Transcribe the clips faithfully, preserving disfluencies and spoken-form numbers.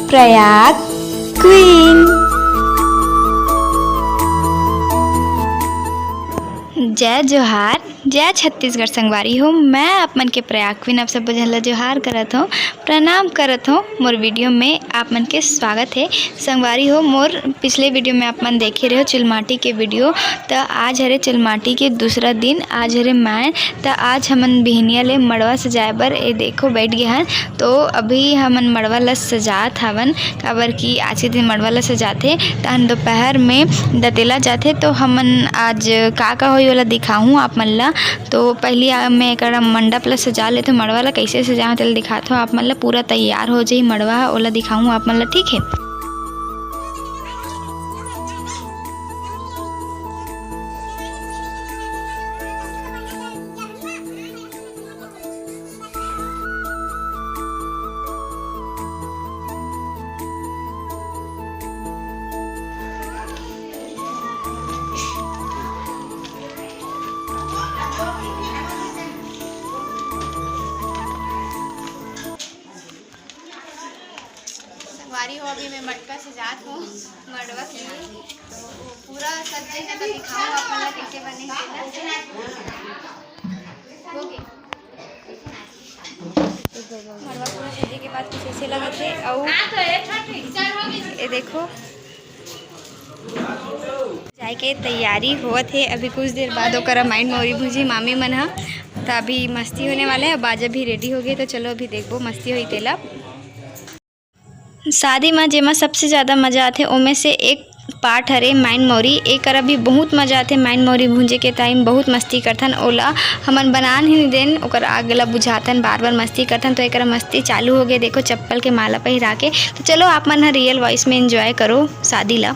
Prayag queen. जय जोहार, जय छत्तीसगढ़ संगवारी हो। मैं आप मन के प्रयाग क्वीन आप सब झन ला जोहार करत हूँ, प्रणाम करत हूँ। मोर वीडियो में आप मन के स्वागत है। संगवारी हो, मोर पिछले वीडियो में आप मन देखे रहे हो चिलमाटी के वीडियो, त आज हरे चिलमाटी के दूसरा दिन, आज हरे मायन। त आज हमन बिहनिया ले मड़वा सजाए बर ए देखो बैठ गे हन। तो अभी हमन मड़वा ला सजात हवन, काबर कि आज के दिन मड़वा ला सजाथे। तहन दोपहर में दतेला जाथे, तो हमन आज का का होई ओला दिखाहूँ आप मन ला। तो पहली आ, मैं एकर मंडप ला सजा लेथों, मड़वा ला कैसे सजाहूँ तेला दिखाथों आप मन ला। पूरा तैयार हो जाई मड़वा ह, ओला दिखाहूँ आप मन ला, ठीक है। संगवारी हो, अभी मैं मटका सजात हूँ मड़वा के लिए। तो पूरा सब जगह का दिखाऊँ आप मन ला कैसे बने हे ना। हो गए। मड़वा पूरा सजे के बाद कुछ ऐसे लगत हे। अउ ये देखो, जाए के तैयारी होवत हे। अभी कुछ देर बाद ओकरा माइन मौरी भूंजी मामी मन ह, त अभी मस्ती होने वाला है। बाजा भी रेडी हो गए, तो चलो अभी देखबो मस्ती होई तेला। शादी म जेमा सबसे ज़्यादा मज़ा आथे, ओमे से एक पार्ट हरे माइन मौरी। एकरा भी बहुत मज़ा आथे। माइन मौरी भूंजे के टाइम बहुत मस्ती करथन, ओला हमन बनान ही नहीं देन, ओकर आग ला बुझाथन, बार बार मस्ती करथन। तो एकरा मस्ती चालू हो गए। देखो, चप्पल के माला पहिरा के। तो चलो, आप मन ह रियल वॉइस में एंजॉय करो शादी ला।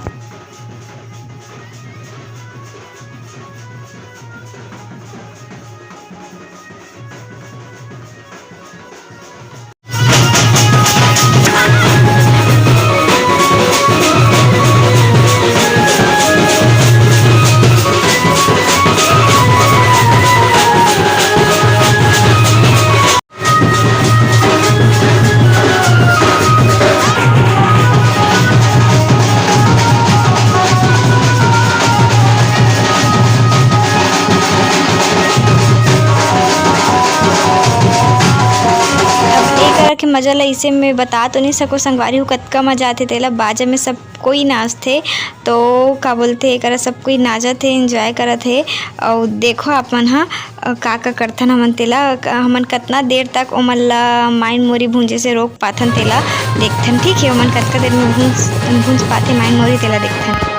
अब एकरा के मजा ल इसे में बता तो नहीं सको संगवारी हो, कतका मजा आथे तेला। बाजा में सब कोई नाचथे, तो का बोलथे, एकरा सब कोई नाचत हे, एंजॉय करत हे। अउ देखो आप मन ह, अ, का का करथन हमन तेला, क-, हमन कतना देर तक ओमन ला माइन मोरी भूंजे से रोक पाथन तेला देखथन, ठीक हे। ओमन कतका देर में भूंज, भूंज पाथे माइन मोरी तेला देखथन।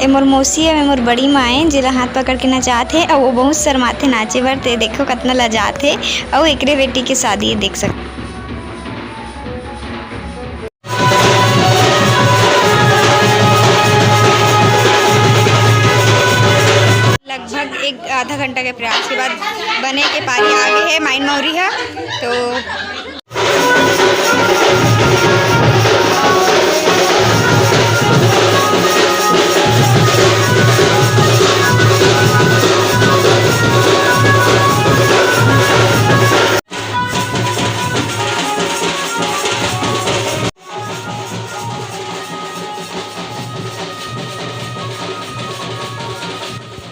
ए मोर मौसी हे, ए मोर बड़ी माँ ए, जेला हाथ पकड़ के नचात हे, अउ वो बहुत शर्माथे नाचे बर। ते देखो कतना लजात हे, अउ एकरे बेटी के शादी हे, देख सक। लगभग एक आधा घंटा के प्रयास के बाद बने के पारी आ गे हे माइन मौरी ह। तो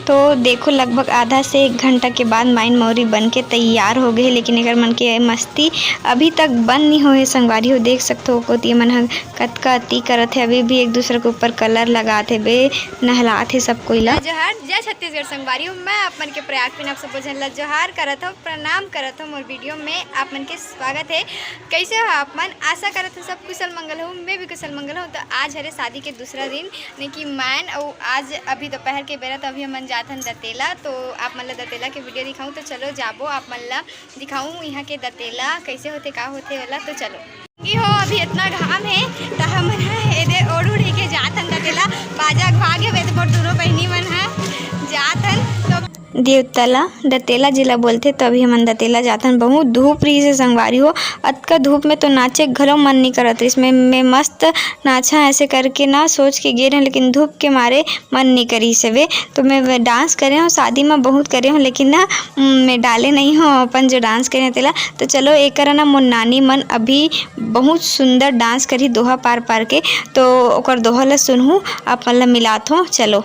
तो देखो, लगभग आधा से एक घंटा के बाद माइन मौरी बन के तैयार हो गए हे, लेकिन एकर मन के मस्ती अभी तक बंद नहीं होए हे। संगवारी हो, देख सकथो, ओती मन ह कतका अति करत हे, अभी भी एक दूसरे के ऊपर कलर लगात हे बे, नहलात हे सब कोई ला। जोहार, जय छत्तीसगढ़ संगवारी हो, मैं आप मन के प्रयाग पिन आप सबो झन ला जोहार करत हूँ, प्रणाम करत हूँ। मोर वीडियो में आप मन के स्वागत है। कैसे हो आप मन? आशा करत हूँ सब कुशल मंगल हो, मैं भी कुशल मंगल हूँ। तो आज हरे शादी के दूसरा दिन, ने कि मायन, अउ आज अभी दोपहर के बेरा, तो अभी हमन जात हन दतेला। तो आप मन ला दतेला के वीडियो दिखाऊँ, तो चलो जाबो, आप मन ला दिखाऊँ यहाँ के दतेला कैसे होथे, का होथे वाला। तो चलो। संगी हो, अभी इतना घाम है, तो हमन ह एदे ओढ़ उढ़ के जात हन दतेला। आजा भाग हे, तो मोर दोनों बहिनी मन ह जात हन। तो देवतला दतेला जेला बोलथे, तो अभी हमन दतेला जात हन। बहुत धूप रहिस हे संगवारी हो, अतका धूप में तो नाचे घलो मन नहीं करत रहिस। मैं, मैं मस्त नाचा ऐसे करके ना सोच के गे रहें, लेकिन धूप के मारे मन नहीं करिस हवे। तो मैं डांस करे हूँ, शादी में बहुत करे हूँ, लेकिन ना, उम, मैं डाले नहीं हूँ अपन जो डांस करे हूँ तेला। तो चलो, एकर ना मोर नानी मन अभी बहुत सुंदर डांस करही दोहा पार पार के, तो ओकर दोहा ला सुनहूँ, आप मन ला मिलात हूँ। चलो।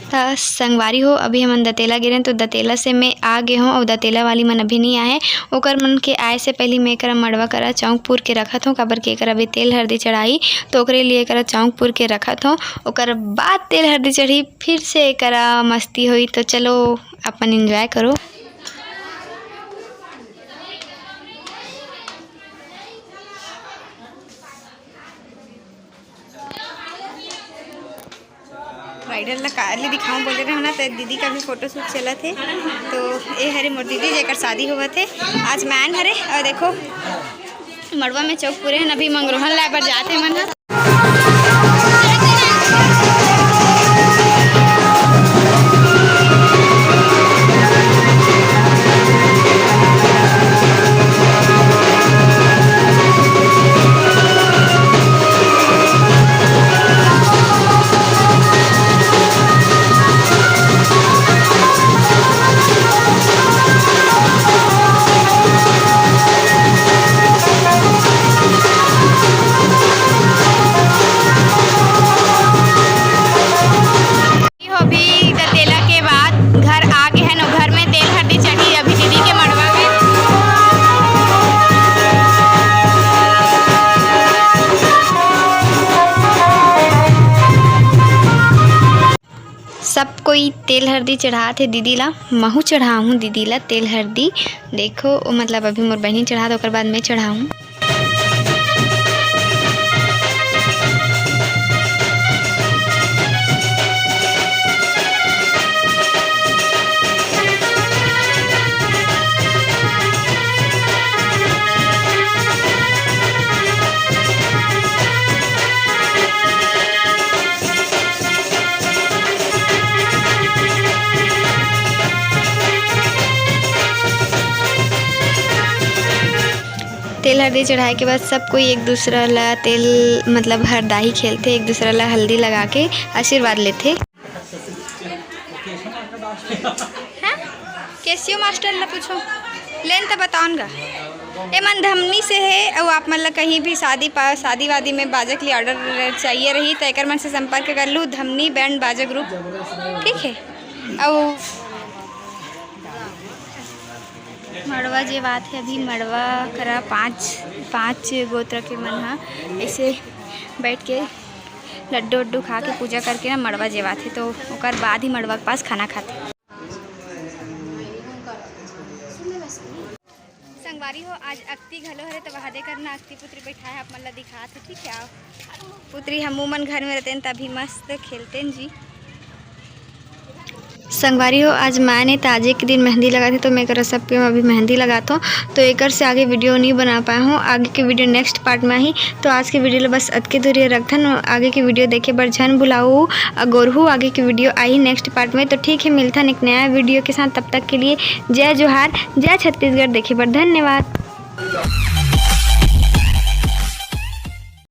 त संगवारी हो, अभी हमन दतेला गे रहेन, तो दतेला से मैं आ गे हों, अउ दतेला वाली मन अभी नहीं आए। ओकर मन के आए से पहली मैं एकरा मड़वा करा चौंक पुर के रखत हों, काबर के एकरा अभी तेल हरदी चढ़ाई, तो ओकरे लिए एकरा चौंक पुर के रखत हों। ओकर बाद तेल हरदी चढ़ी, फिर से एकरा मस्ती होई। तो चलो, अपन enjoy करो। Bridal ला काली दिखाऊं बोले रहे ना, तो दीदी का भी फोटो शूट चलत हे। तो ए हरे मोर दीदी, जेकर शादी होवत हे आज, मैन हरे। और देखो, मड़वा में चौक पुरे हन, अभी मंगरोहन लाए बर जात हे मन ह। हो भी दतेला के बाद घर आ गे हन, घर में तेल हरदी चढ़ी अभी दीदी के मड़वा में। सब कोई तेल हरदी चढ़ात हे दीदी ला, महू चढ़ाहूँ दीदी ला तेल हरदी। देखो, ओ मतलब अभी मोर बहिनी चढ़ात, ओकर बाद मैं चढ़ाहूँ। तेल हरदी चढ़ाए के बाद सब कोई एक दूसरा ला तेल, मतलब हरदाही खेलथे, एक दूसरा ला हल्दी लगा के आशीर्वाद लेथे। हैं? केसियो मास्टर ला पूछो, लेन त बताओन गा। ए मन धमनी से हे, अउ आप मन ला कहीं भी शादी पा, शादी वादी में बाजा के लिए ऑर्डर चाहिए रही, त एकर मन से संपर्क कर लू, धमनी बैंड बाजा ग्रुप, ठीक है। अउ मड़वा जेवात हे अभी, मड़वा करा पाँच, पाँच गोत्र के मन ह ऐसे बैठ के लड्डू उड्डू खा के पूजा करके ना मड़वा जेवात हे, तो ओकर बाद ही मड़वा के पास खाना खाथे। संगवारी हो, आज अक्ति घलो हरे, त वहादे करना अक्ति पुत्री बैठाए हे, आप मन ला दिखात हे, ठीक है। आओ पुत्री, हमू मन घर में रहतेन तभी मस्त खेलतेन जी। संगवारी हो, आज माय ने ताजे के दिन मेहंदी लगाथे, तो मैं करा सबके में अभी मेहंदी लगाथों। तो एकर से आगे वीडियो नहीं बना पाए हूँ, आगे के वीडियो नेक्स्ट पार्ट में ही। तो आज के वीडियो ला बस अतके दूरी रखथन। आगे के वीडियो देखे बर झन भुलाऊ, अगोरहू आगे के वीडियो आई नेक्स्ट पार्ट में। तो ठीक है, मिलथन एक नया वीडियो के साथ। तब तक के लिए जय जोहार, जय छत्तीसगढ़। देखे बर धन्यवाद।